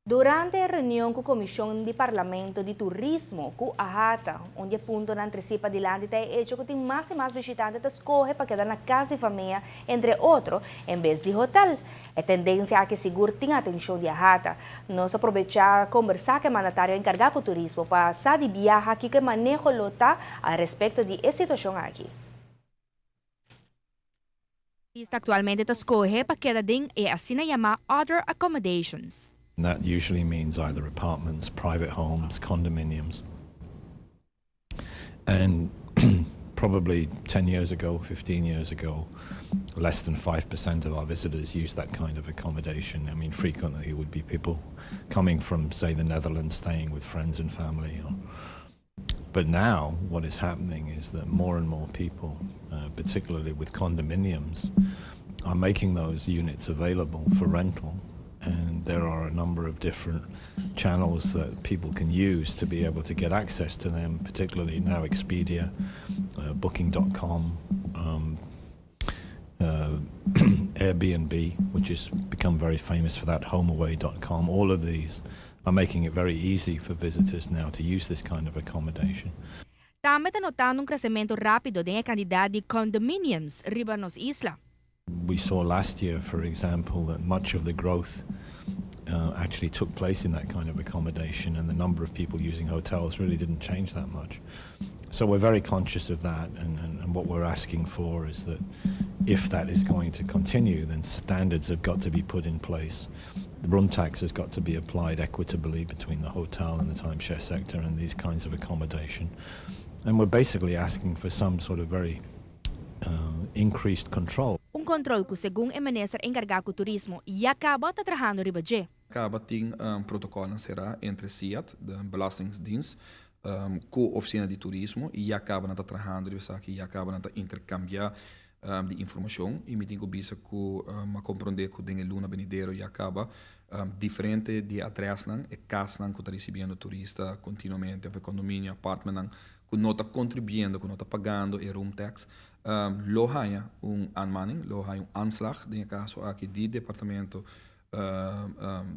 Durante e reunion ku Komishon di Parlamento di Turismo ku AHATA, un di e puntonan tresí padilanti ta e echo ku tin mas i mas bishitante ta skohe pa keda na kas di famia, entre otro, en bes di hotel. E tendensia aki sigur tin atenshon di AHATA. Nos a probechá kombersá ku e mandatario enkargá ku turismo pa sa di biaha kiko e maneho lo ta al respekto di e situashon aki. Turista aktualmente ta skohe pa keda den e asina yamá other accommodations. That usually means either apartments, private homes, condominiums. And probably 10 years ago, 15 years ago, less than 5% of our visitors used that kind of accommodation. I mean, frequently it would be people coming from, say, the Netherlands, staying with friends and family. Or, but now, what is happening is that more and more people, particularly with condominiums, are making those units available for rental. And there are a number of different channels that people can use to be able to get access to them, particularly now Expedia, Booking.com, Airbnb, which has become very famous for that, HomeAway.com. All of these are making it very easy for visitors now to use this kind of accommodation. Tambe ta notando un kresementu rápido den kantidat di condominiums riba nos isla. We saw last year, for example, that much of the growth actually took place in that kind of accommodation, and the number of people using hotels really didn't change that much. So we're very conscious of that, and what we're asking for is that if that is going to continue, then standards have got to be put in place. The room tax has got to be applied equitably between the hotel and the timeshare sector and these kinds of accommodation. And we're basically asking for some sort of very increased control. Un kontrol ku segun e minister enkargá ku turismo ya kaba ta trahando riba dje. Kaba tin un protokòl será entre SIAD, de Belastingdienst, ku ofisina di turismo i ya kaba nan ta trahando riba esaki, ya kaba nan ta interkambiá di informashon i mi tin ku bisa ku a komprondé ku den luna benidero ya kaba diferente di adrèsnan e kasnan ku ta risibiendo turista kontinuamente, òf kondominio, apartmentnan ku no ta kontribuyendo, ku no ta pagando e room tax, lo haña un aanmaning, lo haña un aanslag, den kaso aki di departamento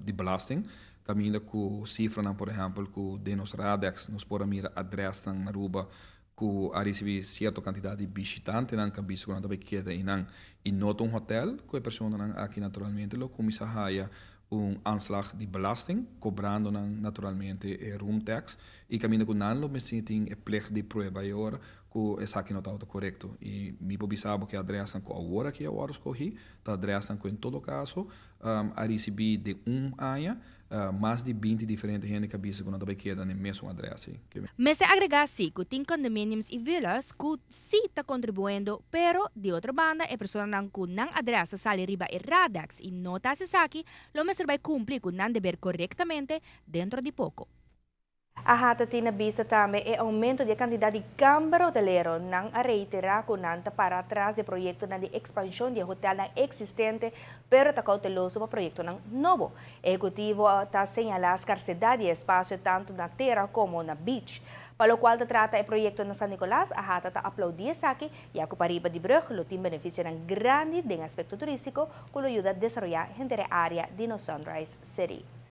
di belasting, kaminda ku sifranan, por ehèmpel, ku den nos Radex, nos por mira adrèsnan na Aruba, ku a risibí sierto kantidat di bishitantenan ku a bisa ku nan tambe keda einan i no un hotel, ku e personanan aki naturalmente lo kuminsá haña un aanslag di belasting, kobrando nan naturalmente e room tax, i kaminda ku nan lo mester tin e plicht di prueba e ora ku esaki no ta korekto. I mi por bisa ku adrès ku awor aki awor skohí, ta adrès ku en todo kaso a risibí den un aña mas di 20 diferente hende ku a bisa ku nan tambe keda na mesun adrès. Mester agregá si ku tin condominiums i villas ku si ta kontribuyendo, pero di otro banda e personanan ku nan adrès sali riba e Radex i no ta esaki, lo mester bai kumpli ku nan deber korektamente dentro di poko. AHATA tin na bista tambe e oumento di kantidat di kamber hotelero. Nan a reiterá ku nan ta para tras di proyektonan di ekspanshon di hotelnan eksistente, pero ta kouteloso pa proyektonan nobo. Ehekutivo ta señalá skarsedat di espasio tantu na tera komo na beach. Pa lokual ta trata e proyekto na San Nicolas, AHATA ta aploudí esaki, ya ku pariba di brùg lo tin benefisionan grandi den aspekto turístiko ku lo yuda desaroyá henter e área di nos Sunrise City.